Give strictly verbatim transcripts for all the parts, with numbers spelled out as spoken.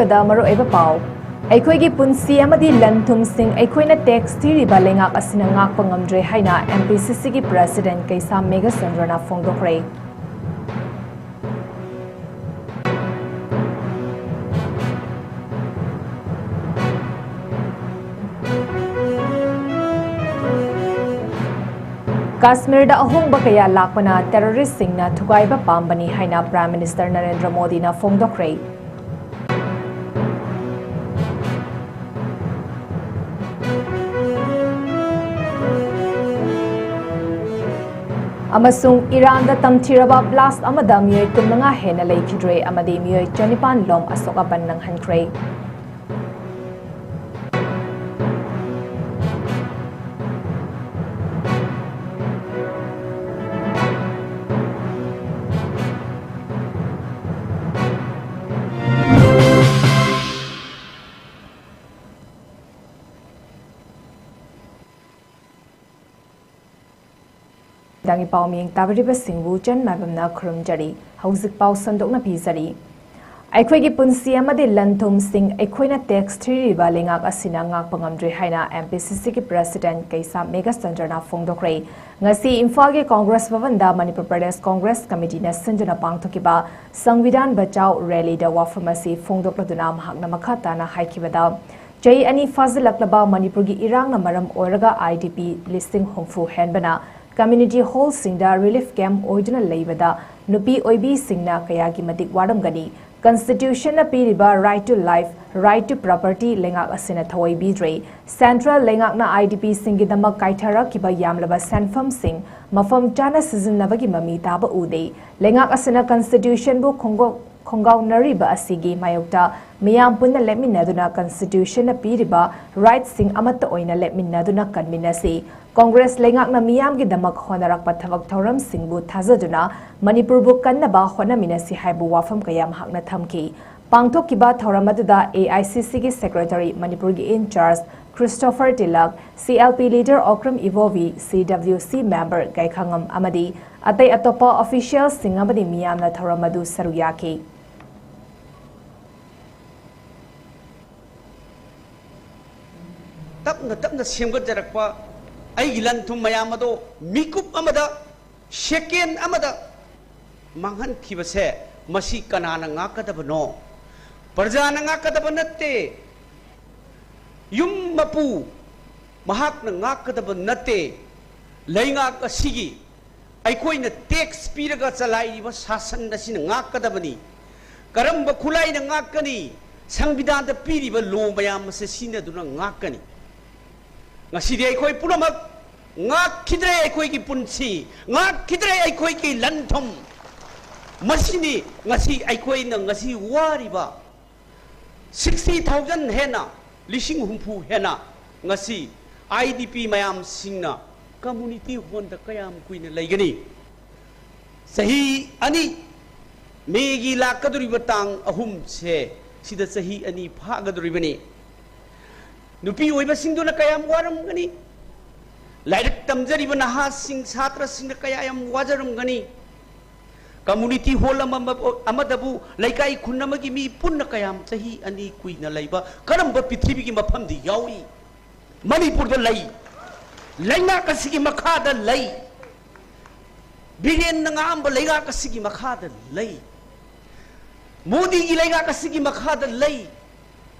ꯕꯗ ꯃꯔꯨꯑꯣꯏꯕ ꯄꯥꯎ꯫ ꯑꯩꯈꯣꯏꯒꯤ ꯄꯨꯟꯁꯤ ꯑꯃꯗꯤ ꯂꯟ ꯊꯨꯝꯁꯤꯡ ꯑꯩꯈꯣꯏꯅ tax ꯊꯤꯔꯤꯕ ꯂꯩꯉꯥꯛ ꯑꯁꯤꯅ ꯉꯥꯛꯄ ꯉꯝꯗ꯭ꯔꯦ ꯍꯥꯏꯅ M P C C ꯒꯤ president ꯀꯩꯁꯥꯝ ꯃꯦꯘꯆꯟꯗ꯭ꯔꯅ ꯐꯣꯡꯗꯣꯛꯈ꯭ꯔꯦ꯫ ꯀꯥꯁꯃꯤꯔꯗ ꯑꯍꯣꯡꯕ ꯀꯌꯥ ꯂꯥꯛꯄꯅ terrorist ꯁꯤꯡꯅ ꯊꯨꯒꯥꯏꯕ ꯄꯥꯝꯕꯅꯤ ꯍꯥꯏꯅ Prime Minister ꯅꯔꯦꯟꯗ꯭ꯔ ꯃꯣꯗꯤꯅ ꯐꯣꯡꯗꯣꯛꯈ꯭ꯔꯦ꯫ ꯑꯃꯁꯨꯡ ꯏꯔꯥꯟꯗ ꯇꯝꯊꯤꯔꯕ blast ꯑꯃꯗ ꯃꯤꯑꯣꯏ ꯀꯨꯟꯃꯉꯥ ꯍꯦꯟꯅ ꯂꯩꯈꯤꯗ꯭ꯔꯦ ꯑꯃꯗꯤ ꯃꯤꯑꯣꯏ ꯆꯅꯤꯄꯥꯟ ꯂꯣꯝ ꯑꯁꯣꯛ ꯑꯄꯟ ꯅꯪꯍꯟꯈ꯭ꯔꯦ꯫ ꯅꯨꯃꯤꯗꯥꯡꯒꯤ ꯄꯥꯎ ꯃꯤꯌꯦꯡ ꯇꯥꯕꯤꯔꯤꯕꯁꯤꯡꯕꯨ ꯆꯟ ꯃꯥꯏꯕꯝꯅ ꯈꯨꯔꯨꯝꯖꯔꯤ꯫ ꯍꯧꯖꯤꯛ ꯄꯥꯎ ꯁꯟꯗꯣꯛꯅ ꯄꯤꯖꯔꯤ꯫ ꯑꯩꯈꯣꯏꯒꯤ ꯄꯨꯟꯁꯤ ꯑꯃꯗꯤ ꯂꯟ ꯊꯨꯝꯁꯤꯡ ꯑꯩꯈꯣꯏꯅ tax ꯊꯤꯔꯤꯕ ꯂꯩꯉꯥꯛ ꯑꯁꯤꯅ ꯉꯥꯛꯄ ꯉꯝꯗ꯭ꯔꯦ ꯍꯥꯏꯅ M P C C ꯒꯤ president ꯀꯩꯁꯥꯝ ꯃꯦꯘꯆꯟꯗ꯭ꯔꯅ ꯐꯣꯡꯗꯣꯛꯈ꯭ꯔꯦ꯫ ꯉꯁꯤ ꯏꯝꯐꯥꯜꯒꯤ Congress ꯚꯕꯟꯗ Manipur Pradesh Congress Committee ꯅ ꯁꯤꯟꯗꯨꯅ ꯄꯥꯡꯊꯣꯛꯈꯤꯕ ꯁꯪꯕꯤꯙꯥꯟ ꯕꯆꯥꯎ rally ꯗ ꯋꯥꯐꯝ ꯑꯁꯤ ꯐꯣꯡꯗꯣꯛꯂꯗꯨꯅ ꯃꯍꯥꯛꯅ ꯃꯈꯥ ꯇꯥꯅ ꯍꯥꯏꯈꯤꯕꯗ, ꯆꯍꯤ ꯑꯅꯤ ꯐꯥꯖꯤꯜꯂꯛꯂꯕ ꯃꯅꯤꯄꯨꯔꯒꯤ ꯏꯔꯥꯡꯅ ꯃꯔꯝ ꯑꯣꯏꯔꯒ I D P ꯂꯤꯁꯤꯡ ꯍꯨꯝꯐꯨ ꯍꯦꯟꯕꯅ community hall ꯁꯤꯡꯗ relief camp ꯑꯣꯏꯗꯨꯅ ꯂꯩꯕꯗ ꯅꯨꯄꯤ ꯑꯣꯏꯕꯤꯁꯤꯡꯅ ꯀꯌꯥꯒꯤ ꯃꯇꯤꯛ ꯋꯥꯔꯝꯒꯅꯤ? Constitution ꯅ ꯄꯤꯔꯤꯕ right to life, right to property ꯂꯩꯉꯥꯛ ꯑꯁꯤꯅ ꯊꯑꯣꯏ ꯄꯤꯗ꯭ꯔꯦ꯫ Central ꯂꯩꯉꯥꯛꯅ I D P ꯁꯤꯡꯒꯤꯗꯃꯛ ꯀꯥꯏꯊꯔꯛꯈꯤꯕ ꯌꯥꯝꯂꯕ ꯁꯦꯟꯐꯝꯁꯤꯡ ꯃꯐꯝ ꯆꯥꯅ ꯁꯤꯖꯤꯟꯅꯕꯒꯤ ꯃꯃꯤ ꯇꯥꯕ ꯎꯗꯦ꯫ ꯂꯩꯉꯥꯛ ꯑꯁꯤꯅ Constitution ꯕꯨ ꯈꯣꯡꯒꯣ-, ꯈꯣꯡꯒꯥꯎꯅꯔꯤꯕ ꯑꯁꯤꯒꯤ ꯃꯥꯌꯣꯛꯇ ꯃꯤꯌꯥꯝ ꯄꯨꯟꯅ ꯂꯦꯞꯃꯤꯟꯅꯗꯨꯅ Constitution ꯅ ꯄꯤꯔꯤꯕ right ꯁꯤꯡ ꯑꯃꯠꯇ ꯑꯣꯏꯅ ꯂꯦꯞꯃꯤꯟꯅꯗꯨꯅ ꯀꯟꯃꯤꯟꯅꯁꯤ꯫ Congress ꯂꯩꯉꯥꯛꯅ ꯃꯤꯌꯥꯝꯒꯤꯗꯃꯛ ꯍꯣꯠꯅꯔꯛꯄ ꯊꯕꯛ ꯊꯧꯔꯝꯁꯤꯡꯕꯨ ꯊꯥꯖꯗꯨꯅ ꯃꯅꯤꯄꯨꯔꯕꯨ ꯀꯟꯅꯕ ꯍꯣꯠꯅꯃꯤꯟꯅꯁꯤ ꯍꯥꯏꯕ ꯋꯥꯐꯝ ꯀꯌꯥ ꯃꯍꯥꯛꯅ ꯊꯝꯈꯤ꯫ ꯄꯥꯡꯊꯣꯛꯈꯤꯕ ꯊꯧꯔꯝ ꯑꯗꯨꯗ A I C C ꯒꯤ secretary, ꯃꯅꯤꯄꯨꯔꯒꯤ in charge Christopher Tilak, C L P leader Okram Ivovi, C W C member ꯒꯥꯏꯈꯉꯝ ꯑꯃꯗꯤ ꯑꯇꯩ ꯑꯇꯣꯞꯄ official ꯁꯤꯡ ꯑꯃꯗꯤ ꯃꯤꯌꯥꯝꯅ ꯊꯧꯔꯝ ꯑꯗꯨ ꯁꯔꯨꯛ ꯌꯥꯈꯤ꯫ ꯇꯞꯅ ꯇꯞꯅ ꯁꯦꯝꯒꯠꯆꯔꯛꯄ ꯑꯩꯒꯤ ꯂꯟ ꯊꯨꯝ ꯃꯌꯥꯝ ꯑꯗꯣ ꯃꯤꯀꯨꯞ ꯑꯃꯗ, ꯁꯦꯀꯦꯟ ꯑꯃꯗ ꯃꯥꯡꯍꯟꯈꯤꯕꯁꯦ, ꯃꯁꯤ ꯀꯅꯥꯅ ꯉꯥꯛꯀꯗꯕꯅꯣ? ꯄ꯭ꯔꯖꯥꯅ ꯉꯥꯛꯀꯗꯕ ꯅꯠꯇꯦ꯫ ꯌꯨꯝ ꯃꯄꯨ ꯃꯍꯥꯛꯅ ꯉꯥꯛꯀꯗꯕ ꯅꯠꯇꯦ꯫ ꯂꯩꯉꯥꯛ ꯑꯁꯤꯒꯤ, ꯑꯩꯈꯣꯏꯅ ꯇꯦꯛꯁ ꯄꯤꯔꯒ ꯆꯂꯥꯏꯔꯤꯕ ꯁꯥꯁꯟ ꯑꯁꯤꯅ ꯉꯥꯛꯀꯗꯕꯅꯤ꯫ ꯀꯔꯝꯕ ꯈꯨꯠꯂꯥꯏꯅ ꯉꯥꯛꯀꯅꯤ? ꯁꯪꯕꯤꯙꯥꯟꯗ ꯄꯤꯔꯤꯕ ꯂꯣ ꯃꯌꯥꯝ ꯑꯁꯤ ꯁꯤꯖꯤꯟꯅꯗꯨꯅ ꯉꯥꯛꯀꯅꯤ꯫ ꯉꯁꯤꯗꯤ ꯑꯩꯈꯣꯏ ꯄꯨꯝꯅꯃꯛ ꯉꯥꯛꯈꯤꯗ꯭ꯔꯦ꯫ ꯑꯩꯈꯣꯏꯒꯤ ꯄꯨꯟꯁꯤ ꯉꯥꯛꯈꯤꯗ꯭ꯔꯦ꯫ ꯑꯩꯈꯣꯏꯒꯤ ꯂꯟ ꯊꯨꯝ, ꯃꯁꯤꯅꯤ ꯉꯁꯤ ꯑꯩꯈꯣꯏꯅ ꯉꯁꯤ ꯋꯥꯔꯤꯕ꯫ ꯁꯤꯛꯁꯇꯤ ꯊꯥꯎꯖꯟ ꯍꯦꯟꯅ, ꯂꯤꯁꯤꯡ ꯍꯨꯝꯐꯨ ꯍꯦꯟꯅ ꯉꯁꯤ ꯑꯥꯏ ꯗꯤ ꯄꯤ ꯃꯌꯥꯝꯁꯤꯡꯅ ꯀꯝꯃꯨꯅꯤꯇꯤ ꯍꯣꯜꯗ ꯀꯌꯥꯝ ꯀꯨꯏꯅ ꯂꯩꯒꯅꯤ? ꯆꯍꯤ ꯑꯅꯤ, ꯃꯦꯒꯤ ꯂꯥꯛꯀꯗꯧꯔꯤꯕ ꯇꯥꯡ ꯑꯍꯨꯝꯁꯦ, ꯁꯤꯗ ꯆꯍꯤ ꯑꯅꯤ ꯐꯥꯒꯗꯧꯔꯤꯕꯅꯤ꯫ ꯅꯨꯄꯤ ꯑꯣꯏꯕꯁꯤꯡꯗꯨꯅ ꯀꯌꯥꯝ ꯋꯥꯔꯝꯒꯅꯤ? ꯂꯥꯏꯔꯤꯛ ꯇꯝꯖꯔꯤꯕ ꯅꯍꯥꯁꯤꯡ, ꯁꯥꯇ꯭ꯔꯁꯤꯡꯅ ꯀꯌꯥ ꯌꯥꯝ ꯋꯥꯖꯔꯝꯒꯅꯤ? ꯀꯝꯃꯨꯅꯤꯇꯤ ꯍꯣꯜ ꯑꯃ, ꯑꯃꯗꯕꯨ ꯂꯩꯀꯥꯏ ꯈꯨꯟ ꯑꯃꯒꯤ ꯃꯤ ꯄꯨꯟꯅ ꯀꯌꯥꯝ ꯆꯍꯤ ꯑꯅꯤ ꯀꯨꯏꯅ ꯂꯩꯕ ꯀꯔꯝꯕ ꯄ꯭ꯔꯤꯊꯤꯕꯤꯒꯤ ꯃꯐꯝꯗꯤ ꯌꯥꯎꯏ? ꯃꯅꯤꯄꯨꯔꯗ ꯂꯩ꯫ ꯂꯩꯉꯥꯛ ꯑꯁꯤꯒꯤ ꯃꯈꯥꯗ ꯂꯩ꯫ ꯕꯤꯔꯦꯟꯅ ꯉꯥꯛꯑꯝꯕ ꯂꯩꯉꯥꯛ ꯑꯁꯤꯒꯤ ꯃꯈꯥꯗ ꯂꯩ꯫ ꯃꯣꯗꯤꯒꯤ ꯂꯩꯉꯥꯛ ꯑꯁꯤꯒꯤ ꯃꯈꯥꯗ ꯂꯩ꯫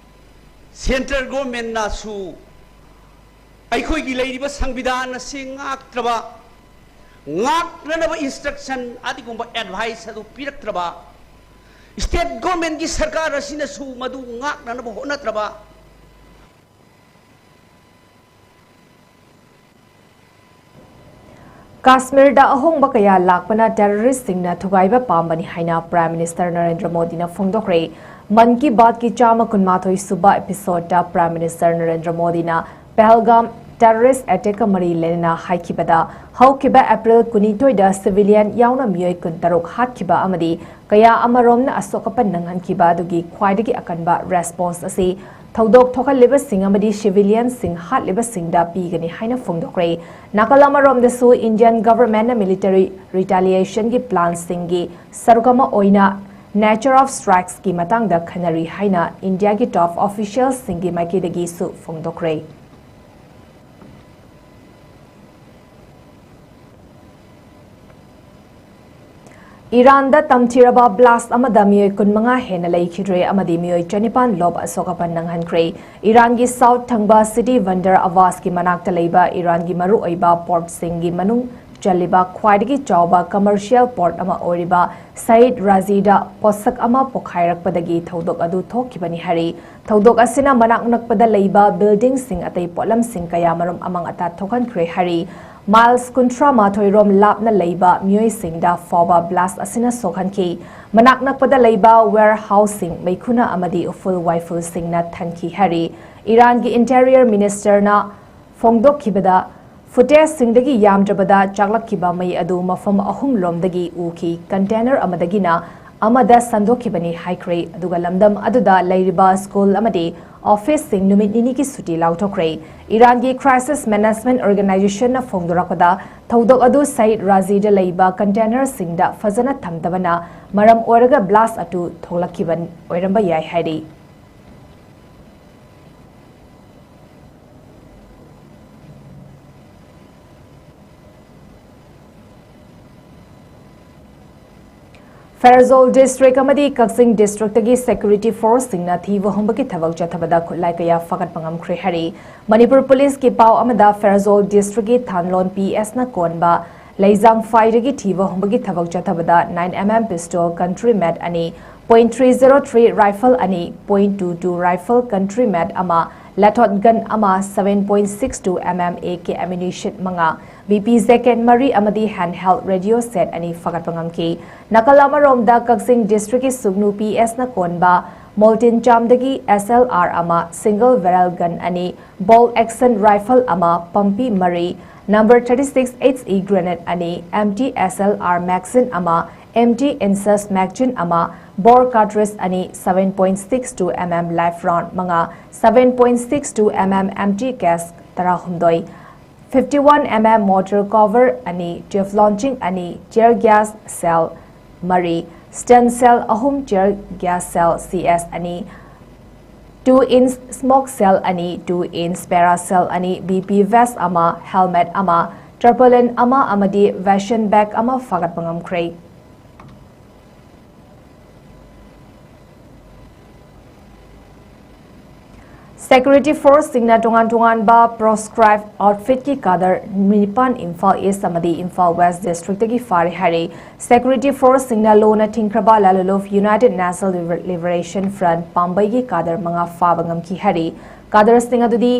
ꯁꯦꯟꯇ꯭ꯔꯦꯜ ꯒꯣꯔꯃꯦꯟꯅꯁꯨ ꯑꯩꯈꯣꯏꯒꯤ ꯂꯩꯔꯤꯕ ꯁꯪꯕꯤꯙꯥꯟ ꯑꯁꯤ ꯉꯥꯛꯇ꯭ꯔꯕ, ꯉꯥꯛꯅꯅꯕ ꯏꯟꯁꯇ꯭ꯔꯛꯁꯟ ꯑꯗꯨꯒꯨꯝꯕ ꯑꯦꯗꯚꯥꯏꯁ ꯑꯗꯨ ꯄꯤꯔꯛꯇ꯭ꯔꯕ, ꯁ꯭ꯇꯦꯠ ꯒꯣꯔꯃꯦꯟꯒꯤ ꯁꯔꯀꯥꯔ ꯑꯁꯤꯅꯁꯨ ꯃꯗꯨ ꯉꯥꯛꯅꯅꯕ ꯍꯣꯠꯅꯗ꯭ꯔꯕ꯫ ꯀꯥꯁꯃꯤꯔꯗ ꯑꯍꯣꯡꯕ ꯀꯌꯥ ꯂꯥꯛꯄꯅ ꯇꯦꯔꯣꯔꯤꯁꯁꯤꯡꯅ ꯊꯨꯒꯥꯏꯕ ꯄꯥꯝꯕꯅꯤ ꯍꯥꯏꯅ ꯄ꯭ꯔꯥꯏꯝ ꯃꯤꯅꯤꯁꯇꯔ ꯅꯔꯦꯟꯗ꯭ꯔ ꯃꯣꯗꯤꯅ ꯐꯣꯡꯗꯣꯛꯈ꯭ꯔꯦ꯫ ꯃꯟ ꯀꯤ ꯕꯥꯠꯀꯤ ꯆꯥꯝꯃ ꯀꯨꯟꯃꯥꯊꯣꯏ ꯁꯨꯕ ꯏꯄꯤꯁꯣꯗꯇ ꯄ꯭ꯔꯥꯏꯝ ꯃꯤꯅꯤꯁꯇꯔ ꯅꯔꯦꯟꯗ꯭ꯔ ꯃꯣꯗꯤꯅ ꯄꯍꯜꯒꯥꯝ ꯇꯦꯔꯣꯔꯤꯁ ꯑꯦꯇꯦꯛꯀ ꯃꯔꯤ ꯂꯩꯅꯅ ꯍꯥꯏꯈꯤꯕꯗ, ꯍꯧꯈꯤꯕ ꯑꯦꯄ꯭ꯔꯤꯜ ꯀꯨꯟꯅꯤꯊꯣꯏꯗ ꯁꯤꯚꯤꯂꯤꯌꯟ ꯌꯥꯎꯅ ꯃꯤꯑꯣꯏ ꯀꯨꯟꯇꯔꯨꯛ ꯍꯥꯠꯈꯤꯕ ꯑꯃꯗꯤ ꯀꯌꯥ ꯑꯃꯔꯣꯝꯅ ꯑꯁꯣꯛ ꯑꯄꯟ ꯅꯪꯍꯟꯈꯤꯕ ꯑꯗꯨꯒꯤ ꯈ꯭ꯋꯥꯏꯗꯒꯤ ꯑꯀꯟꯕ ꯔꯦꯁꯄꯣꯟꯁ ꯑꯁꯤ ꯊꯧꯗꯣꯛ ꯊꯣꯛꯍꯜꯂꯤꯕꯁꯤꯡ ꯑꯃꯗꯤ ꯁꯤꯚꯤꯂꯤꯌꯟꯁꯤꯡ ꯍꯥꯠꯂꯤꯕꯁꯤꯡꯗ ꯄꯤꯒꯅꯤ ꯍꯥꯏꯅ ꯐꯣꯡꯗꯣꯛꯈ꯭ꯔꯦ꯫ ꯅꯥꯀꯜ ꯑꯃꯔꯣꯝꯗꯁꯨ, ꯏꯟꯗꯤꯌꯟ ꯒꯚꯔꯟꯃꯦꯟꯠꯅ ꯃꯤꯂꯤꯇꯔꯤ ꯔꯤꯇꯥꯂꯤꯌꯦꯁꯟꯒꯤ ꯄ꯭ꯂꯥꯟꯁꯤꯡꯒꯤ ꯁꯔꯨꯛ ꯑꯃ ꯑꯣꯏꯅ ꯅꯦꯆꯔ ꯑꯣꯐ ꯁ꯭ꯇ꯭ꯔꯥꯏꯛꯁꯀꯤ ꯃꯇꯥꯡꯗ ꯈꯟꯅꯔꯤ ꯍꯥꯏꯅ ꯏꯟꯗꯤꯌꯥꯒꯤ ꯇꯣꯞ ꯑꯣꯐꯤꯁꯤꯌꯦꯜꯁꯤꯡꯒꯤ ꯃꯥꯏꯀꯩꯗꯒꯤꯁꯨ ꯐꯣꯡꯗꯣꯛꯈ꯭ꯔꯦ꯫ ꯏꯔꯥꯟꯗ ꯇꯝꯊꯤꯔꯕ ꯕ꯭ꯂꯥꯁ ꯑꯃꯗ ꯃꯤꯑꯣꯏ ꯀꯨꯟꯃꯉꯥ ꯍꯦꯟꯅ ꯂꯩꯈꯤꯗ꯭ꯔꯦ ꯑꯃꯗꯤ ꯃꯤꯑꯣꯏ ꯆꯅꯤꯄꯥꯟ ꯂꯣꯞ ꯑꯁꯣꯛ ꯑꯄꯟ ꯅꯪꯍꯟꯈ꯭ꯔꯦ꯫ ꯏꯔꯥꯟꯒꯤ ꯁꯥꯎꯊ ꯊꯪꯕ ꯁꯤꯇꯤ ꯕꯟꯗꯔ ꯑꯕꯥꯁꯀꯤ ꯃꯅꯥꯛꯇ ꯂꯩꯕ ꯏꯔꯥꯟꯒꯤ ꯃꯔꯨꯑꯣꯏꯕ ꯄꯣꯔꯠꯁꯤꯡꯒꯤ ꯃꯅꯨꯡ ꯆꯜꯂꯤꯕ ꯈ꯭ꯋꯥꯏꯗꯒꯤ ꯆꯥꯎꯕ ꯀꯃꯔꯁꯤꯌꯦꯜ ꯄꯣꯔꯠ ꯑꯃ ꯑꯣꯏꯔꯤꯕ ꯁꯌꯤꯗ ꯔꯥꯖꯤꯗ ꯄꯣꯠꯁꯛ ꯑꯃ ꯄꯣꯈꯥꯏꯔꯛꯄꯗꯒꯤ ꯊꯧꯗꯣꯛ ꯑꯗꯨ ꯊꯣꯛꯈꯤꯕꯅꯤ ꯍꯥꯏꯔꯤ꯫ ꯊꯧꯗꯣꯛ ꯑꯁꯤꯅ ꯃꯅꯥꯛ ꯅꯛꯄꯗ ꯂꯩꯕ ꯕꯤꯜꯗꯤꯡꯁꯤꯡ ꯑꯇꯩ ꯄꯣꯠꯂꯝꯁꯤꯡ ꯀꯌꯥꯃꯔꯨꯝ ꯑꯃꯥꯡ ꯑꯇꯥ ꯊꯣꯛꯍꯟꯈ꯭ꯔꯦ ꯍꯥꯏꯔꯤ꯫ ꯃꯥꯏꯜꯁ ꯀꯨꯟꯊ꯭ꯔꯥ ꯃꯥꯊꯣꯏ ꯔꯣꯝ ꯂꯥꯞꯅ ꯂꯩꯕ ꯃꯤꯑꯣꯏꯁꯤꯡꯗ ꯐꯥꯎꯕ ꯕ꯭ꯂꯥꯁ ꯑꯁꯤꯅ ꯁꯣꯛꯍꯟꯈꯤ꯫ ꯃꯅꯥꯛ ꯅꯛꯄꯗ ꯂꯩꯕ ꯋꯦꯌꯔ ꯍꯥꯎꯁꯁꯤꯡ ꯃꯩꯈꯨꯅ ꯑꯃꯗꯤ ꯎꯐꯨꯜ ꯋꯥꯏꯐꯨꯜꯁꯤꯡꯅ ꯊꯟꯈꯤ ꯍꯥꯏꯔꯤ꯫ ꯏꯔꯥꯟꯒꯤ ꯏꯟꯇꯦꯔꯤꯌꯔ ꯃꯤꯅꯤꯁꯇꯔꯅ ꯐꯣꯡꯗꯣꯛꯈꯤꯕꯗ, ꯐꯨꯇꯦꯖꯁꯤꯡꯗꯒꯤ ꯌꯥꯝꯗ꯭ꯔꯕꯗ ꯆꯥꯛꯂꯛꯈꯤꯕ ꯃꯩ ꯑꯗꯨ ꯃꯐꯝ ꯑꯍꯨꯝ ꯂꯣꯝꯗꯒꯤ ꯎꯈꯤ꯫ ꯀꯟꯇꯦꯅꯔ ꯑꯃꯗꯒꯤꯅ ꯑꯃꯗ ꯁꯟꯗꯣꯛꯈꯤꯕꯅꯤ ꯍꯥꯏꯈ꯭ꯔꯦ꯫ ꯑꯗꯨꯒ ꯂꯝꯗꯝ ꯑꯗꯨꯗ ꯂꯩꯔꯤꯕ ꯁ꯭ꯀꯨꯜ ꯑꯃꯗꯤ ꯑꯣꯐꯤꯁꯁꯤꯡ ꯅꯨꯃꯤꯠ ꯅꯤꯅꯤꯒꯤ ꯁꯨꯇꯤ ꯂꯥꯎꯊꯣꯛꯈ꯭ꯔꯦ꯫ ꯏꯔꯥꯟꯒꯤ ꯀ꯭ꯔꯥꯏꯁꯤꯁ ꯃꯦꯅꯦꯖꯃꯦꯟꯠ ꯑꯣꯔꯒꯅꯥꯏꯖꯦꯁꯟꯅ ꯐꯣꯡꯗꯣꯔꯛꯄꯗ, ꯊꯧꯗꯣꯛ ꯑꯗꯨ ꯁꯌꯤꯗ ꯔꯥꯖꯤꯗ ꯂꯩꯕ ꯀꯟꯇꯦꯅꯔꯁꯤꯡꯗ ꯐꯖꯅ ꯊꯝꯗꯕꯅ ꯃꯔꯝ ꯑꯣꯏꯔꯒ ꯕ꯭ꯂꯥꯁ ꯑꯗꯨ ꯊꯣꯛꯂꯛꯈꯤꯕ ꯑꯣꯏꯔꯝꯕ ꯌꯥꯏ ꯍꯥꯏꯔꯤ꯫ ꯐꯦꯔꯖꯣꯜ ꯗꯤꯁꯇ꯭ꯔꯤꯛ ꯑꯃꯗꯤ ꯀꯛꯆꯤꯡ ꯗꯤꯁꯇ꯭ꯔꯤꯛꯇꯒꯤ ꯁꯦꯀ꯭ꯌꯨꯔꯤꯇꯤ ꯐꯣꯔꯁꯁꯤꯡꯅ ꯊꯤꯕ ꯍꯨꯝꯕꯒꯤ ꯊꯕꯛ ꯆꯠꯊꯕꯗ ꯈꯨꯠꯂꯥꯏ ꯀꯌꯥ ꯐꯒꯠꯄ ꯉꯝꯈ꯭ꯔꯦ ꯍꯥꯏꯔꯤ꯫ ꯃꯅꯤꯄꯨꯔ ꯄꯨꯂꯤꯁꯀꯤ ꯄꯥꯎ ꯑꯃꯗ, ꯐꯦꯔꯖꯣꯜ ꯗꯤꯁꯇ꯭ꯔꯤꯛꯀꯤ ꯊꯥꯟꯂꯣꯟ ꯄꯤ ꯑꯦꯁꯅ ꯀꯣꯟꯕ ꯂꯩꯖꯥꯡꯐꯥꯏꯗꯒꯤ ꯊꯤꯕ ꯍꯨꯝꯕꯒꯤ ꯊꯕꯛ ꯆꯠꯊꯕꯗ nine M M pistol country made ꯑꯅꯤ, point three zero three rifle ꯑꯅꯤ, point two two rifle country made ꯑꯃ, ꯂꯦꯊꯣꯠ ꯒꯟ ꯑꯃ, seven point six two M M A K ammunition ꯃꯉꯥ, B P jacket ꯃꯔꯤ ꯑꯃꯗꯤ handheld radio set ꯑꯅꯤ ꯐꯒꯠꯄ ꯉꯝꯈꯤ꯫ ꯅꯥꯀꯜ ꯑꯃꯔꯣꯝꯗ, ꯀꯛꯆꯤꯡ ꯗꯤꯁꯇ꯭ꯔꯤꯛꯀꯤ ꯁꯨꯒꯅꯨ ꯄꯤ ꯑꯦꯁꯅ ꯀꯣꯟꯕ ꯃꯣꯜꯇꯤꯟ ꯆꯥꯝꯗꯒꯤ S L R ꯑꯃ, single barrel gun ꯑꯅꯤ, bolt action rifle ꯑꯃ, ꯄꯝꯄꯤ ꯃꯔꯤ, number thirty six H E grenade ꯑꯅꯤ, empty S L R magazine ꯑꯃ, empty inserts magazine ꯑꯃ, bore cartridge ꯑꯅꯤ, seven point six two M M live round ꯃꯉꯥ, seven point six two M M empty cask ꯇꯔꯥꯍꯨꯝꯗꯣꯏ, fifty one M M mortar cover ꯑꯅꯤ, Teflon zinc ꯑꯅꯤ, tear gas shell ꯃꯔꯤ, stun shell ꯑꯍꯨꯝ, tear gas shell C S ꯑꯅꯤ, two inch smoke shell ꯑꯅꯤ, two inch para shell ꯑꯅꯤ, B P vest ꯑꯃ, helmet ꯑꯃ, tarpaulin ꯑꯃ ꯑꯃꯗꯤ ration bag ꯑꯃ ꯐꯥꯒꯠꯄ ꯉꯝꯈ꯭ꯔꯦ꯫ Security force ꯁꯤꯡꯅ ꯇꯣꯉꯥꯟ ꯇꯣꯉꯥꯟꯕ proscribed outfit ꯀꯤ cadre ꯅꯤꯄꯥꯟ ꯏꯝꯐꯥꯜ ꯏꯁ ꯑꯃꯗꯤ ꯏꯝꯐꯥꯜ ꯋꯦꯁ ꯗꯤꯁꯇ꯭ꯔꯤꯛꯇꯒꯤ ꯐꯥꯔꯦ ꯍꯥꯏꯔꯤ꯫ Security force ꯁꯤꯡꯅ ꯂꯣꯅ ꯊꯤꯡꯈ꯭ꯔꯕ ꯂꯥꯂꯨꯂꯨꯐ United National Liber-, Liberation Front ꯄꯥꯝꯕꯩꯒꯤ cadre ꯃꯉꯥ ꯐꯥꯕ ꯉꯝꯈꯤ ꯍꯥꯏꯔꯤ꯫ Cadre ꯁꯤꯡ ꯑꯗꯨꯗꯤ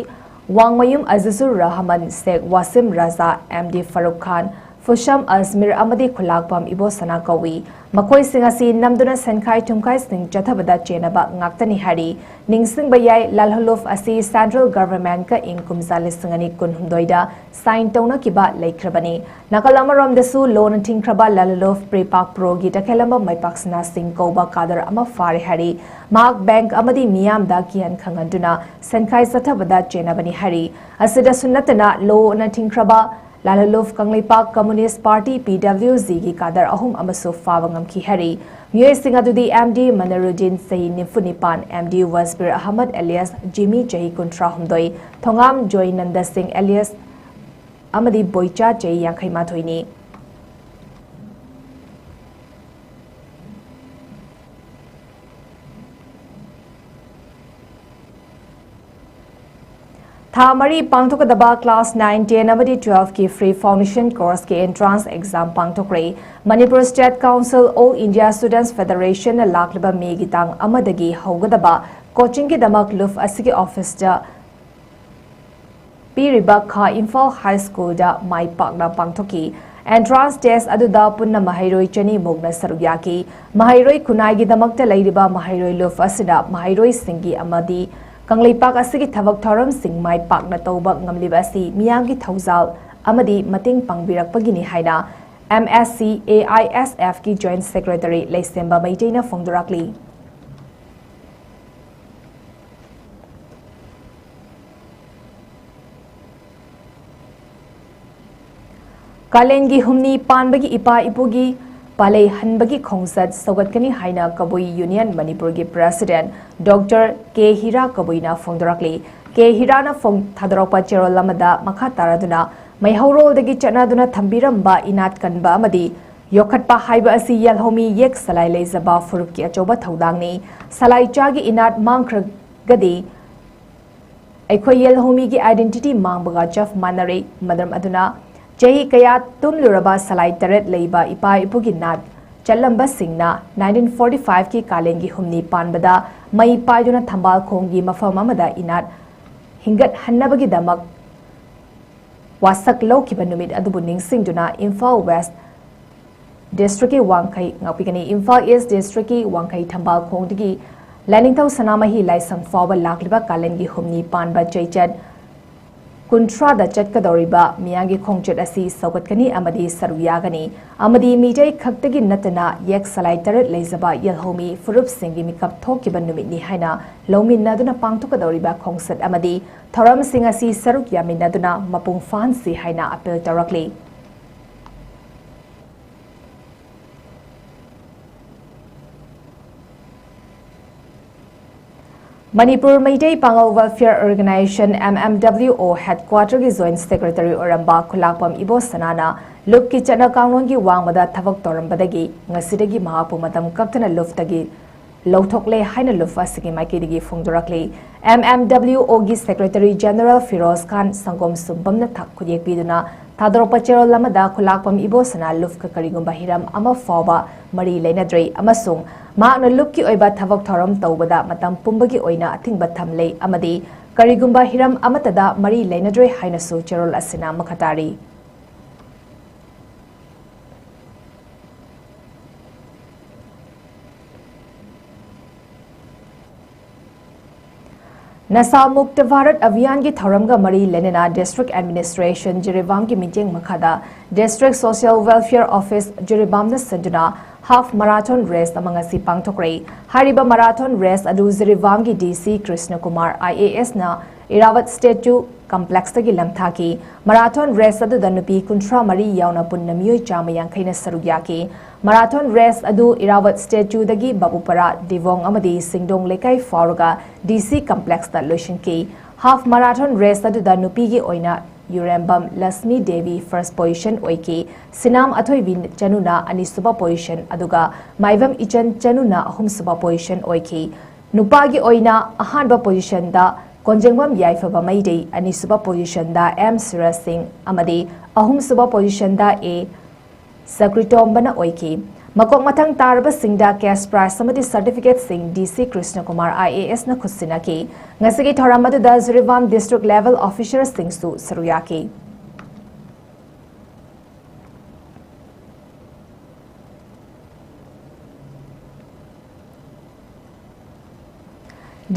ꯋꯥꯡꯃꯌꯨꯝ ꯑꯖꯤꯖꯨꯔ ꯔꯍꯃꯟ, ꯁꯦꯈ ꯋꯥꯁꯤꯝ ꯔꯖꯥ, ꯑꯦꯝ ꯗꯤ ꯐꯥꯔꯨꯛ ꯈꯥꯟ, ꯐꯨꯁꯝ ꯑꯖꯃꯤꯔ ꯑꯃꯗꯤ ꯈꯨꯂꯥꯛꯄꯝ ꯏꯕꯣꯁꯅꯥ ꯀꯧꯏ꯫ ꯃꯈꯣꯏꯁꯤꯡ ꯑꯁꯤ ꯅꯝꯗꯨꯅ ꯁꯦꯟꯈꯥꯏ ꯊꯨꯝꯈꯥꯏꯁꯤꯡ ꯆꯠꯊꯕꯗ ꯆꯦꯟꯅꯕ ꯉꯥꯛꯇꯅꯤ ꯍꯥꯏꯔꯤ꯫ ꯅꯤꯡꯁꯤꯡꯕ ꯌꯥꯏ, ꯂꯥꯂꯨꯂꯨꯐ ꯑꯁꯤ central government ꯀ ꯏꯪ ꯀꯨꯝꯖꯥ ꯂꯤꯁꯤꯡ ꯑꯅꯤ ꯀꯨꯟꯍꯨꯝꯗꯣꯏꯗ sign ꯇꯧꯅꯈꯤꯕ ꯂꯩꯈ꯭ꯔꯕꯅꯤ꯫ ꯅꯥꯀꯜ ꯑꯃꯔꯣꯝꯗꯁꯨ ꯂꯣꯅ ꯊꯤꯡꯈ꯭ꯔꯕ ꯂꯥꯂꯨꯂꯨꯐ ꯄ꯭ꯔꯦꯄꯥꯛ ꯄ꯭ꯔꯣꯒꯤ ꯇꯈꯦꯂꯝꯕ ꯃꯥꯏꯄꯥꯛ ꯁꯅꯥ ꯁꯤꯡ ꯀꯧꯕ cadre ꯑꯃ ꯐꯥꯔꯦ ꯍꯥꯏꯔꯤ꯫ ꯃꯍꯥꯛ bank ꯑꯃꯗꯤ ꯃꯤꯌꯥꯝꯗ ꯀꯤꯍꯟ ꯈꯪꯍꯟꯗꯨꯅ ꯁꯦꯟꯈꯥꯏ ꯆꯠꯊꯕꯗ ꯆꯦꯟꯅꯕꯅꯤ ꯍꯥꯏꯔꯤ꯫ ꯑꯁꯤꯗꯁꯨ ꯅꯠꯇꯅ ꯂꯣꯅ ꯊꯤꯡꯈ꯭ꯔꯕ ꯂꯥꯂꯨꯂꯨꯐ Kangleipak Communist Party, P W G ꯒꯤ cadre ꯑꯍꯨꯝ ꯑꯃꯁꯨ ꯐꯥꯕ ꯉꯝꯈꯤ ꯍꯥꯏꯔꯤ꯫ ꯃꯤꯑꯣꯏꯁꯤꯡ ꯑꯗꯨꯗꯤ ꯑꯦꯝ ꯗꯤ ꯃꯅꯔꯨꯗꯤꯟ, ꯆꯍꯤ ꯅꯤꯐꯨ ꯅꯤꯄꯥꯟ, ꯑꯦꯝ ꯗꯤ ꯋꯥꯁꯕꯤꯔ ꯑꯍꯃꯗ alias ꯖꯤꯃꯤ, ꯆꯍꯤ ꯀꯨꯟꯊ꯭ꯔꯥ ꯍꯨꯝꯗꯣꯏ, ꯊꯣꯉꯥꯝ ꯖꯣꯏꯅꯟꯗ ꯁꯤꯡ alias ꯑꯃꯗꯤ ꯕꯣꯏꯆꯥ, ꯆꯍꯤ ꯌꯥꯡꯈꯩ ꯃꯥꯊꯣꯏꯅꯤ꯫ ꯊꯥ ꯃꯔꯤ ꯄꯥꯡꯊꯣꯛꯀꯗꯕ class nine, ten ꯑꯃꯗꯤ twelve ꯀꯤ free foundation course ꯀꯤ entrance exam ꯄꯥꯡꯊꯣꯛꯈ꯭ꯔꯦ꯫ Manipur State Council, All India Students Federation ꯅ ꯂꯥꯛꯂꯤꯕ ꯃꯦꯒꯤ ꯇꯥꯡ ꯑꯃꯗꯒꯤ ꯍꯧꯒꯗꯕ coaching ꯒꯤꯗꯃꯛ ꯂꯨꯐ ꯑꯁꯤꯒꯤ office ꯇ ꯄꯤꯔꯤꯕ ꯈꯥ ꯏꯝꯐꯥꯜ High School ꯗ ꯃꯥꯏ ꯄꯥꯛꯅ ꯄꯥꯡꯊꯣꯛꯈꯤ꯫ Entrance test ꯑꯗꯨꯗ ꯄꯨꯟꯅ ꯃꯍꯩꯔꯣꯏ ꯆꯅꯤ ꯃꯨꯛꯅ ꯁꯔꯨꯛ ꯌꯥꯈꯤ꯫ ꯃꯍꯩꯔꯣꯏ ꯈꯨꯟꯅꯥꯏꯒꯤꯗꯃꯛꯇ ꯂꯩꯔꯤꯕ ꯃꯍꯩꯔꯣꯏ ꯂꯨꯐ ꯑꯁꯤꯅ ꯃꯍꯩꯔꯣꯏꯁꯤꯡꯒꯤ ꯑꯃꯗꯤ ꯀꯪꯂꯩꯄꯥꯛ ꯑꯁꯤꯒꯤ ꯊꯕꯛ ꯊꯧꯔꯝꯁꯤꯡ ꯃꯥꯏ ꯄꯥꯛꯅ ꯇꯧꯕ ꯉꯝꯂꯤꯕ ꯑꯁꯤ ꯃꯤꯌꯥꯝꯒꯤ ꯊꯧꯖꯥꯜ ꯑꯃꯗꯤ ꯃꯇꯦꯡ ꯄꯥꯡꯕꯤꯔꯛꯄꯒꯤꯅꯤ ꯍꯥꯏꯅ M S C A I S F ꯀꯤ Joint Secretary ꯂꯩꯁꯦꯝꯕ ꯃꯩꯇꯩꯅ ꯐꯣꯡꯗꯣꯔꯛꯂꯤ꯫ ꯀꯥꯂꯦꯟꯒꯤ ꯍꯨꯝꯅꯤ ꯄꯥꯟꯕꯒꯤ ꯏꯄꯥ ꯏꯄꯨꯒꯤ ꯄꯥꯂꯩ ꯍꯟꯕꯒꯤ ꯈꯣꯡꯆꯠ ꯁꯧꯒꯠꯀꯅꯤ ꯍꯥꯏꯅ ꯀꯕꯨꯏ Union ꯃꯅꯤꯄꯨꯔꯒꯤ President Doctor K ꯍꯤꯔꯥ ꯀꯕꯨꯏꯅ ꯐꯣꯡꯗꯣꯔꯛꯂꯤ꯫ K ꯍꯤꯔꯥꯅ ꯐꯣꯡ-, ꯊꯥꯗꯣꯔꯛꯄ ꯆꯦꯔꯣꯜ ꯑꯃꯗ ꯃꯈꯥ ꯇꯥꯔꯗꯨꯅ ꯃꯩꯍꯧꯔꯣꯜꯗꯒꯤ ꯆꯠꯅꯗꯨꯅ ꯊꯝꯕꯤꯔꯝꯕ ꯏꯅꯥꯠ ꯀꯟꯕ ꯑꯃꯗꯤ ꯌꯣꯛꯈꯠꯄ ꯍꯥꯏꯕ ꯑꯁꯤ ꯌꯦꯜꯍꯧꯃꯤ ꯌꯦꯛ ꯁꯂꯥꯏ ꯂꯩꯖꯕ ꯐꯨꯔꯨꯞꯀꯤ ꯑꯆꯧꯕ ꯊꯧꯗꯥꯡꯅꯤ꯫ ꯁꯂꯥꯏ ꯆꯥꯒꯤ ꯏꯅꯥꯠ ꯃꯥꯡꯈ꯭ꯔꯒꯗꯤ ꯑꯩꯈꯣꯏ ꯌꯦꯜꯍꯧꯃꯤꯒꯤ identity ꯃꯥꯡꯕꯒ ꯆꯞ ꯃꯥꯟꯅꯔꯦ꯫ ꯃꯔꯝ ꯑꯗꯨꯅ ꯆꯍꯤ ꯀꯌꯥ ꯇꯨꯝꯂꯨꯔꯕ ꯁꯂꯥꯏ ꯇꯔꯦꯠ ꯂꯩꯕ ꯏꯄꯥ ꯏꯄꯨꯒꯤ ꯅꯥꯠ ꯆꯠꯂꯝꯕꯁꯤꯡꯅ nineteen forty five ꯀꯤ ꯀꯥꯂꯦꯟꯒꯤ ꯍꯨꯝꯅꯤ ꯄꯥꯟꯕꯗ ꯃꯩ ꯄꯥꯏꯗꯨꯅ ꯊꯝꯕꯥꯜ ꯈꯣꯡꯒꯤ ꯃꯐꯝ ꯑꯃꯗ ꯏꯅꯥꯠ ꯍꯤꯡꯒꯠꯍꯟꯅꯕꯒꯤꯗꯃꯛ ꯋꯥꯁꯛ ꯂꯧꯈꯤꯕ ꯅꯨꯃꯤꯠ ꯑꯗꯨꯕꯨ ꯅꯤꯡꯁꯤꯡꯗꯨꯅ ꯏꯝꯐꯥꯜ West District ꯀꯤ ꯋꯥꯡꯈꯩ ꯉꯥꯛꯄꯤꯒꯅꯤ꯫ ꯏꯝꯐꯥꯜ East District ꯀꯤ ꯋꯥꯡꯈꯩ ꯊꯝꯕꯥꯜ ꯈꯣꯡꯗꯒꯤ ꯂꯥꯏꯅꯤꯡꯊꯧ ꯁꯅꯥꯃꯍꯤ ꯂꯥꯏꯁꯪ ꯐꯥꯎꯕ ꯂꯥꯛꯂꯤꯕ ꯀꯥꯂꯦꯟꯒꯤ ꯍꯨꯝꯅꯤ ꯄꯥꯟꯕ ꯆꯩꯆꯠ ꯀꯨꯟꯊ꯭ꯔꯥꯗ ꯆꯠꯀꯗꯧꯔꯤꯕ ꯃꯤꯌꯥꯝꯒꯤ ꯈꯣꯡꯆꯠ ꯑꯁꯤ ꯁꯧꯒꯠꯀꯅꯤ ꯑꯃꯗꯤ ꯁꯔꯨꯛ ꯌꯥꯒꯅꯤ ꯑꯃꯗꯤ ꯃꯤꯇꯩ ꯈꯛꯇꯒꯤ ꯅꯠꯇꯅ ꯌꯦꯛ ꯁꯂꯥꯏ ꯇꯔꯦꯠ ꯂꯩꯖꯕ ꯌꯦꯜꯍꯧꯃꯤ ꯐꯨꯔꯨꯞꯁꯤꯡꯒꯤ ꯃꯤꯀꯞ ꯊꯣꯛꯈꯤꯕ ꯅꯨꯃꯤꯠꯅꯤ ꯍꯥꯏꯅ ꯂꯧꯃꯤꯟꯅꯗꯨꯅ ꯄꯥꯡꯊꯣꯛꯀꯗꯧꯔꯤꯕ ꯈꯣꯡꯆꯠ ꯑꯃꯗꯤ ꯊꯧꯔꯝꯁꯤꯡ ꯑꯁꯤ ꯁꯔꯨꯛ ꯌꯥꯃꯤꯟꯅꯗꯨꯅ ꯃꯄꯨꯡ ꯐꯥꯍꯟꯁꯤ ꯍꯥꯏꯅ appeal ꯇꯧꯔꯛꯂꯤ꯫ ꯃꯅꯤꯄꯨꯔ ꯃꯩꯇꯩ ꯄꯥꯉꯜ Welfare Organisation, M M W O, headquarter ꯒꯤ Joint Secretary ꯑꯣꯏꯔꯝꯕ ꯈꯨꯂꯥꯛꯄꯝ ꯏꯕꯣꯁꯅꯥꯅ ꯂꯨꯞꯀꯤ ꯆꯠꯅ ꯀꯥꯡꯂꯣꯟꯒꯤ ꯋꯥꯡꯃꯗ ꯊꯕꯛ ꯇꯧꯔꯝꯕꯗꯒꯤ ꯉꯁꯤꯗꯒꯤ ꯃꯍꯥꯛꯄꯨ ꯃꯇꯝ ꯀꯛꯇꯅ ꯂꯨꯞꯇꯒꯤ ꯂꯧꯊꯣꯛꯂꯦ ꯍꯥꯏꯅ ꯂꯨꯞ ꯑꯁꯤꯒꯤ ꯃꯥꯏꯀꯩꯗꯒꯤ ꯐꯣꯡꯗꯣꯔꯛꯂꯤ꯫ M M W O ꯒꯤ Secretary General ꯐꯤꯔꯣꯖ ꯈꯥꯟ ꯁꯪꯒꯣꯝ ꯁꯨꯝꯕꯝꯅ ꯊꯛ ꯈꯨꯠꯌꯦꯛ ꯄꯤꯗꯨꯅ ꯊꯥꯗꯣꯔꯛꯄ ꯆꯦꯔꯣꯜ ꯑꯃꯗ ꯈꯨꯂꯥꯛꯄꯝ ꯏꯕꯣꯁꯅꯥ ꯂꯨꯞꯀ ꯀꯔꯤꯒꯨꯝꯕ ꯍꯤꯔꯝ ꯑꯃ ꯐꯥꯎꯕ ꯃꯔꯤ ꯂꯩꯅꯗ꯭ꯔꯦ ꯑꯃꯁꯨꯡ ꯃꯍꯥꯛꯅ ꯂꯨꯞꯀꯤ ꯑꯣꯏꯕ ꯊꯕꯛ ꯊꯧꯔꯝ ꯇꯧꯕꯗ ꯃꯇꯝ ꯄꯨꯝꯕꯒꯤ ꯑꯣꯏꯅ ꯑꯊꯤꯡꯕ ꯊꯝꯂꯦ ꯑꯃꯗꯤ ꯀꯔꯤꯒꯨꯝꯕ ꯍꯤꯔꯝ ꯑꯃꯠꯇꯗ ꯃꯔꯤ ꯂꯩꯅꯗ꯭ꯔꯦ ꯍꯥꯏꯅꯁꯨ ꯆꯦꯔꯣꯜ ꯑꯁꯤꯅ ꯃꯈꯥ ꯇꯥꯔꯤ꯫ ꯅꯁꯥ ꯃꯨꯛꯇ ꯚꯥꯔꯠ ꯑꯚꯤꯌꯥꯟꯒꯤ ꯊꯧꯔꯝꯒ ꯃꯔꯤ ꯂꯩꯅꯅ District Administration ꯖꯤꯔꯤꯕꯥꯝꯒꯤ ꯃꯤꯠꯌꯦꯡ ꯃꯈꯥꯗ District Social Welfare Office ꯖꯤꯔꯤꯕꯥꯝꯅ ꯁꯤꯟꯗꯨꯅ half marathon race ꯑꯃ ꯉꯁꯤ ꯄꯥꯡꯊꯣꯛꯈ꯭ꯔꯦ꯫ ꯍꯥꯏꯔꯤꯕ marathon race ꯑꯗꯨ ꯖꯤꯔꯤꯕꯥꯝꯒꯤ D C Krishna Kumar I A S ꯅ ꯏꯔꯥꯋꯠ Statue Complex ꯇꯒꯤ ꯂꯝꯊꯥꯈꯤ꯫ Marathon race ꯑꯗꯨꯗ ꯅꯨꯄꯤ ꯀꯨꯟꯊ꯭ꯔꯥ ꯃꯔꯤ ꯌꯥꯎꯅ ꯄꯨꯟꯅ ꯃꯤꯑꯣꯏ ꯆꯥꯝꯃ ꯌꯥꯡꯈꯩꯅ ꯁꯔꯨꯛ ꯌꯥꯈꯤ꯫ Marathon race ꯑꯗꯨ ꯏꯔꯥꯋꯠ Statue ꯗꯒꯤ ꯕꯥꯕꯨꯄꯥꯔꯥ, ꯗꯤꯕꯣꯡ ꯑꯃꯗꯤ ꯁꯤꯡꯗꯣꯡ ꯂꯩꯀꯥꯏ ꯐꯥꯎꯔꯒ D C Complex ꯇ ꯂꯣꯏꯁꯤꯟꯈꯤ꯫ Half marathon race ꯑꯗꯨꯗ ꯅꯨꯄꯤꯒꯤ ꯑꯣꯏꯅ ꯌꯨꯔꯦꯝꯕꯝ ꯂꯛꯁꯃꯤ ꯗꯦꯕꯤ first position ꯑꯣꯏꯈꯤ꯫ ꯁꯤꯅꯥꯝ ꯑꯊꯣꯏꯕꯤ ꯆꯅꯨꯅ ꯑꯅꯤꯁꯨꯕ position, ꯑꯗꯨꯒ ꯃꯥꯏꯕꯝ ꯏꯆꯟ ꯆꯅꯨꯅ ꯑꯍꯨꯝꯁꯨꯕ position ꯑꯣꯏꯈꯤ꯫ ꯅꯨꯄꯥꯒꯤ ꯑꯣꯏꯅ ꯑꯍꯥꯟꯕ position ꯗ ꯀꯣꯟꯖꯦꯡꯕꯝ ꯌꯥꯏꯐꯕ ꯃꯩꯗꯩ, ꯑꯅꯤꯁꯨꯕ ꯄꯣꯖꯤꯁꯟꯗ ꯑꯦꯝ ꯁꯨꯔꯖ ꯁꯤꯡ ꯑꯃꯗꯤ ꯑꯍꯨꯝꯁꯨꯕ ꯄꯣꯖꯤꯁꯟꯗ ꯑꯦ ꯁꯀ꯭ꯔꯤꯇꯣꯝꯕꯅ ꯑꯣꯏꯈꯤ꯫ ꯃꯀꯣꯛ ꯃꯊꯪ ꯇꯥꯔꯕꯁꯤꯡꯗ ꯀꯦꯁ ꯄ꯭ꯔꯥꯏꯖ ꯑꯃꯗꯤ ꯁꯔꯇꯤꯐꯤꯀꯦꯠꯁꯤꯡ ꯗꯤ ꯁꯤ ꯀ꯭ꯔꯤꯁꯅꯀꯨꯃꯥꯔ ꯑꯥꯏ ꯑꯦ ꯑꯦꯁꯅ ꯈꯨꯠꯁꯤꯟꯅꯈꯤ꯫ ꯉꯁꯤꯒꯤ ꯊꯧꯔꯝ ꯑꯗꯨꯗ ꯖꯤꯔꯤꯕꯥꯝ ꯗꯤꯁꯇ꯭ꯔꯤꯛ ꯂꯦꯚꯦꯜ ꯑꯣꯐꯤꯁꯔꯁꯤꯡꯁꯨ ꯁꯔꯨꯛ ꯌꯥꯈꯤ꯫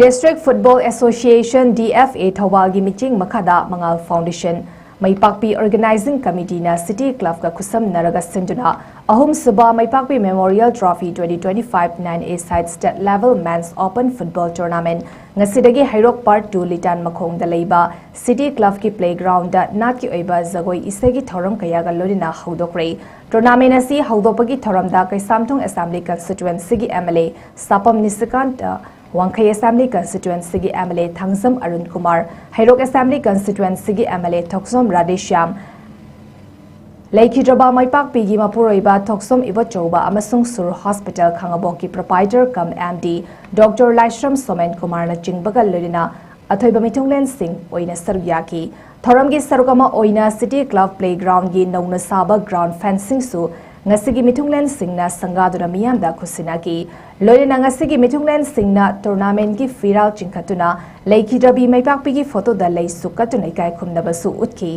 District Football Association, D F A, ꯊꯧꯕꯥꯜꯒꯤ ꯃꯤꯠꯌꯦꯡ ꯃꯈꯥꯗ ꯃꯉꯥꯜ ꯐꯥꯎꯟꯗꯦꯁꯟ ꯃꯩꯄꯥꯛꯄꯤ ꯑꯣꯔꯒꯅꯥꯏꯖꯤꯡ ꯀꯃꯤꯇꯤꯅ ꯁꯤꯇꯤ ꯀ꯭ꯂꯕꯀ ꯈꯨꯠꯁꯝꯅꯔꯒ ꯁꯤꯟꯗꯨꯅ ꯑꯍꯨꯝꯁꯨꯕ Meipakpi memorial trophy twenty twenty-five nine A side state level men's open football tournament ꯉꯁꯤꯗꯒꯤ ꯍꯩꯔꯣꯛ ꯄꯥꯔꯠ ꯇꯨ ꯂꯤꯇꯥꯟ ꯃꯈꯣꯡꯗ ꯂꯩꯕ ꯁꯤꯇꯤ ꯀ꯭ꯂꯕꯀꯤ ꯄ꯭ꯂꯦꯒ꯭ꯔꯥꯎꯟꯗ ꯅꯥꯠꯀꯤ ꯑꯣꯏꯕ ꯖꯒꯣꯏ ꯏꯁꯩꯒꯤ ꯊꯧꯔꯝ ꯀꯌꯥꯒ ꯂꯣꯏꯅꯅ ꯍꯧꯗꯣꯛꯈ꯭ꯔꯦ꯫ ꯇꯣꯔꯅꯥꯃꯦꯟ ꯑꯁꯤ ꯍꯧꯗꯣꯛꯄꯒꯤ ꯊꯧꯔꯝꯗ ꯀꯩꯁꯥꯝꯊꯣꯡ ꯑꯦꯁꯦꯝꯕ꯭ꯂꯤ ꯀꯟꯁꯇꯤꯇ꯭ꯋꯦꯟꯁꯤꯒꯤ M L A Sapam Nishikant, Wangkhei assembly ꯀꯟꯁꯇꯤꯇ꯭ꯋꯦꯟꯁꯤꯒꯤ M L A Thangjam Arun Kumar, Heirok assembly ꯀꯟꯁꯇꯤꯇ꯭ꯋꯦꯟꯁꯤꯒꯤ M L A Thokchom Radheshyam, ꯂꯩꯈꯤꯗ꯭ꯔꯕ ꯃꯩꯄꯥꯛꯄꯤꯒꯤ ꯃꯄꯨꯔꯣꯏꯕ ꯊꯣꯛꯆꯣꯝ ꯏꯕꯣꯆꯧꯕ ꯑꯃꯁꯨꯡ ꯁꯨꯔ ꯍꯣꯁꯄꯤꯇꯥꯜ ꯈꯥꯉꯕꯣꯛꯀꯤ proprietor cum M D doctor Laishram Somen ꯀꯨꯃꯥꯔꯅꯆꯤꯡꯕꯒ ꯂꯣꯏꯅꯅ ꯑꯊꯣꯏꯕ ꯃꯤꯊꯨꯡꯂꯦꯟꯁꯤꯡ ꯑꯣꯏꯅ ꯁꯔꯨꯛ ꯌꯥꯈꯤ꯫ ꯊꯧꯔꯝꯒꯤ ꯁꯔꯨꯛ ꯑꯃ ꯑꯣꯏꯅ ꯁꯤꯇꯤ ꯀ꯭ꯂꯕ ꯄ꯭ꯂꯦꯒ꯭ꯔꯥꯎꯟꯒꯤ ꯅꯧꯅ ꯁꯥꯕ ꯒ꯭ꯔꯥꯎꯟ ꯐꯦꯟꯁꯤꯡꯁꯨ ꯉꯁꯤꯒꯤ ꯃꯤꯊꯨꯡꯂꯦꯟꯁꯤꯡꯅ ꯁꯪꯒꯥꯗꯨꯅ ꯃꯤꯌꯥꯝꯗ ꯈꯨꯠꯁꯤꯟꯅꯈꯤ꯫ ꯂꯣꯏꯅꯅ ꯉꯁꯤꯒꯤ ꯃꯤꯊꯨꯡꯂꯦꯟꯁꯤꯡꯅ ꯇꯣꯔꯅꯥꯃꯦꯟꯒꯤ ꯐꯤꯔꯥꯜ ꯆꯤꯡꯈꯠꯇꯨꯅ ꯂꯩꯈꯤꯗ꯭ꯔꯕꯤ ꯃꯩꯄꯥꯛꯄꯤꯒꯤ ꯐꯣꯇꯣꯗ ꯂꯩꯁꯨ ꯀꯠꯇꯨꯅ ꯏꯀꯥꯏ ꯈꯨꯝꯅꯕꯁꯨ ꯎꯠꯈꯤ꯫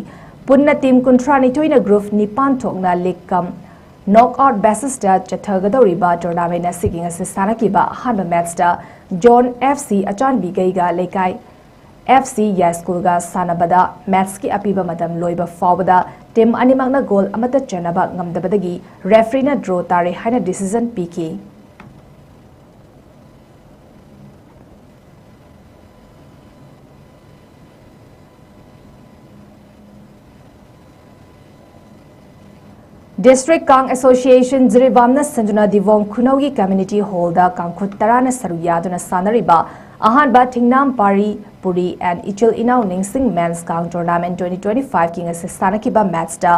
ꯄꯨꯟꯅ ꯇꯤꯝ ꯀꯨꯟꯊ꯭ꯔꯥ ꯅꯤꯊꯣꯏꯅ ꯒ꯭ꯔꯨꯞ ꯅꯤꯄꯥꯟ ꯊꯣꯛꯅ ꯂꯤꯒ ꯀꯝ ꯅꯣꯛ ꯑꯥꯎꯠ ꯕꯦꯁꯤꯁꯇ ꯆꯠꯊꯒꯗꯧꯔꯤꯕ ꯇꯣꯔꯅꯥꯃꯦꯟ ꯑꯁꯤꯒꯤ ꯉꯁꯤ ꯁꯥꯟꯅꯈꯤꯕ ꯑꯍꯥꯟꯕ ꯃꯦꯠꯁꯇ ꯖꯣꯟ ꯑꯦꯐ ꯁꯤ ꯑꯆꯥꯟꯕꯤꯒꯩꯒ ꯂꯩꯀꯥꯏ ꯑꯦꯐ ꯁꯤ ꯌꯥꯏꯁ꯭ꯀꯨꯜꯒ ꯁꯥꯟꯅꯕꯗ ꯃꯦꯠꯁꯀꯤ ꯑꯄꯤꯕ ꯃꯇꯝ ꯂꯣꯏꯕ ꯐꯥꯎꯕꯗ ꯇꯤꯝ ꯑꯅꯤꯃꯛꯅ ꯒꯣꯜ ꯑꯃꯠꯇ ꯆꯟꯅꯕ ꯉꯝꯗꯕꯗꯒꯤ ꯔꯦꯐ꯭ꯔꯤꯅ ꯗ꯭ꯔꯣ ꯇꯥꯔꯦ ꯍꯥꯏꯅ ꯗꯤꯁꯤꯖꯟ ꯄꯤꯈꯤ꯫ ꯗꯤꯁꯇ꯭ꯔꯤꯛ ꯀꯥꯡ ꯑꯦꯁꯣꯁꯤꯌꯦꯁꯟ ꯖꯤꯔꯤꯕꯥꯝꯅ ꯁꯤꯟꯗꯨꯅ ꯗꯤꯕꯣꯡ ꯈꯨꯅꯧꯒꯤ ꯀꯝꯃ꯭ꯌꯨꯅꯤꯇꯤ ꯍꯣꯜꯗ ꯀꯥꯡꯈꯨꯠ ꯇꯔꯥꯅ ꯁꯔꯨꯛ ꯌꯥꯗꯨꯅ ꯁꯥꯟꯅꯔꯤꯕ ꯑꯍꯥꯟꯕ ꯊꯤꯡꯅꯥꯝ ꯄꯥꯔꯤ ꯄꯨꯔꯤ ꯑꯦꯟ ꯏꯆꯤꯜ ꯏꯅꯥꯎ ꯅꯤꯡꯁꯤꯡ ꯃꯦꯟꯁ ꯀꯥꯡ ꯇꯣꯔꯅꯥꯃꯦꯟ twenty twenty-five ꯀꯤ ꯉꯁꯤ ꯁꯥꯟꯅꯈꯤꯕ ꯃꯦꯠꯁꯇ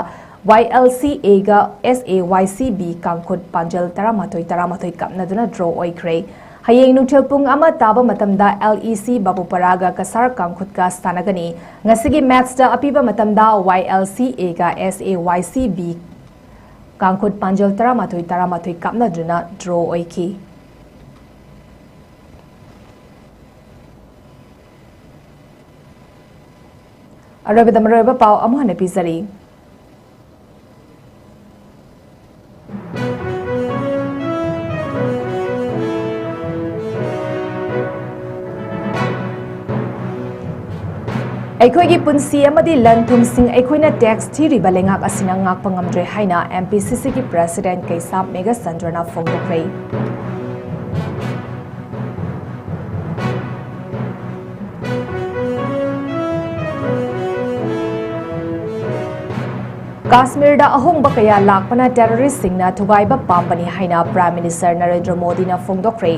ꯋꯥꯏ ꯑꯦꯜ ꯁꯤ ꯑꯦꯒ ꯑꯦꯁ ꯑꯦ ꯋꯥꯏ ꯁꯤ ꯕꯤ ꯀꯥꯡꯈꯨꯠ ꯄꯥꯟꯖꯜ ꯇꯔꯥꯃꯥꯊꯣꯏ ꯇꯔꯥꯃꯥꯊꯣꯏ ꯀꯞꯅꯗꯨꯅ ꯗ꯭ꯔꯣ ꯑꯣꯏꯈ꯭ꯔꯦ꯫ ꯍꯌꯦꯡ ꯅꯨꯡꯊꯤꯜ ꯄꯨꯡ ꯑꯃ ꯇꯥꯕ ꯃꯇꯝꯗ LEC ꯕꯥꯕꯨꯄꯥꯔꯥꯒ ꯀꯁꯥꯔ ꯀꯥꯡꯈꯨꯠꯀ ꯁꯥꯟꯅꯒꯅꯤ꯫ ꯉꯁꯤꯒꯤ ꯃꯦꯠꯆꯇ ꯑꯄꯤꯕ ꯃꯇꯝꯗ YLCAꯒ SAYCB ꯀꯥꯡꯈꯨꯠ ꯄꯥꯟꯖꯜ ꯇꯔꯥꯃꯥꯊꯣꯏ ꯇꯔꯥꯃꯥꯊꯣꯏ ꯀꯥꯞꯅꯗꯨꯅ draw ꯑꯣꯏꯈꯤ꯫ ꯑꯔꯣꯏꯕꯗ ꯃꯔꯨꯑꯣꯏꯕ ꯄꯥꯎ ꯑꯃꯨꯛ ꯍꯟꯅ ꯄꯤꯖꯔꯤ꯫ ꯑꯩꯈꯣꯏꯒꯤ ꯄꯨꯟꯁꯤ ꯑꯃꯗꯤ ꯂꯟ ꯊꯨꯝꯁꯤꯡ ꯑꯩꯈꯣꯏꯅ tax ꯊꯤꯔꯤꯕ ꯂꯩꯉꯥꯛ ꯑꯁꯤꯅ ꯉꯥꯛꯄ ꯉꯝꯗ꯭ꯔꯦ ꯍꯥꯏꯅ MPCCꯒꯤ president ꯀꯩꯁꯥꯝ ꯃꯦꯘꯆꯟꯗ꯭ꯔꯅ ꯐꯣꯡꯗꯣꯛꯈ꯭ꯔꯦ꯫ ꯀꯥꯁꯃꯤꯔꯗ ꯑꯍꯣꯡꯕ ꯀꯌꯥ ꯂꯥꯛꯄꯅ terroristꯁꯤꯡꯅ ꯊꯨꯒꯥꯏꯕ ꯄꯥꯝꯕꯅꯤ ꯍꯥꯏꯅ Prime Minister ꯅꯔꯦꯟꯗ꯭ꯔ ꯃꯣꯗꯤꯅ ꯐꯣꯡꯗꯣꯛꯈ꯭ꯔꯦ꯫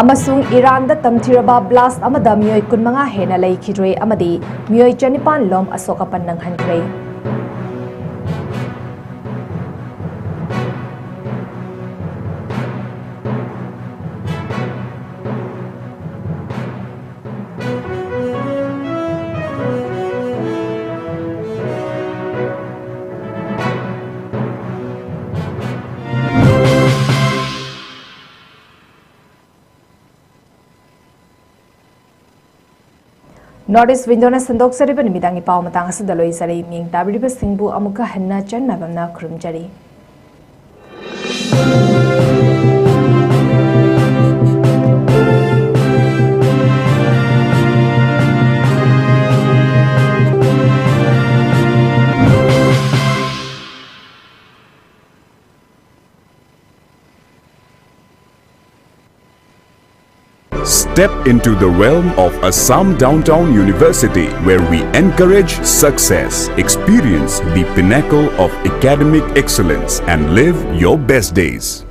ꯑꯃꯁꯨꯡ ꯏꯔꯥꯟꯗ ꯇꯝꯊꯤꯔꯕ blast ꯑꯃꯗ ꯃꯤꯑꯣꯏ ꯀꯨꯟꯃꯉꯥ ꯍꯦꯟꯅ ꯂꯩꯈꯤꯗ꯭ꯔꯦ ꯑꯃꯗꯤ ꯃꯤꯑꯣꯏ ꯆꯅꯤꯄꯥꯟ ꯂꯣꯝ ꯑꯁꯣꯛ ꯑꯄꯟ ꯅꯪꯍꯟꯈ꯭ꯔꯦ꯫ North East Windowꯅ ꯁꯟꯗꯣꯛꯆꯔꯤꯕ ꯅꯨꯃꯤꯗꯥꯡꯒꯤ ꯄꯥꯎ ꯃꯇꯥꯡ ꯑꯁꯤꯗ ꯂꯣꯏꯖꯔꯦ꯫ ꯃꯤꯡ ꯇꯥꯕꯤꯔꯤꯕꯁꯤꯡꯕꯨ ꯑꯃꯨꯛꯀ ꯍꯟꯅ ꯆꯟ ꯃꯥꯏꯕꯝꯅ ꯈꯨꯔꯨꯝꯖꯔꯤ꯫ Step into the realm of Assam Downtown University, where we encourage success, experience the pinnacle of academic excellence, and live your best days.